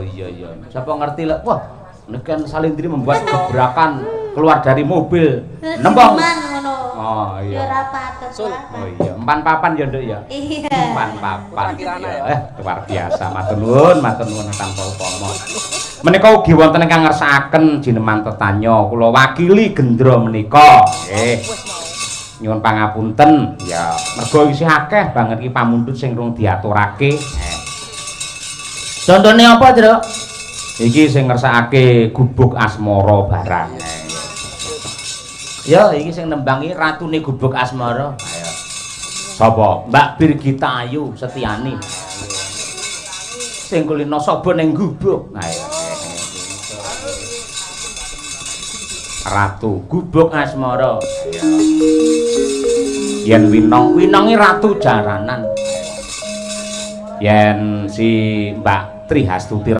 iya iya. Sapa ngerti lek wah nek kan Salindri membuat gebrakan keluar dari mobil nembong. Jineman ngono. Oh Ya iya. ora patut. Sul. Oh iya, empan papan ya, Nduk ya. Iya. Empan papan. Kirana ya. Luar biasa. Matur nuwun tanpa upama. Menika ugi wonten ingkang ngersakaken jineman tetanya kula wakili gendra menika. Nggih. Wis mau. Nyuwun pangapunten ya, mergo isih akeh banget iki pamundhut sing rung diaturake. Contone apa, Truk? Iki sing ngersakake gubuk asmara barang. Ya, iki sing nembangi ratune gubuk asmara. Ayo. Sapa? Mbak Birgita Ayu Setiani. Sing kulino saba ning gubuk. Ayo. Ratu Gubuk asmara. Yen Winong, Winongi ratu jaranan. Yen si Mbak Trihastuti.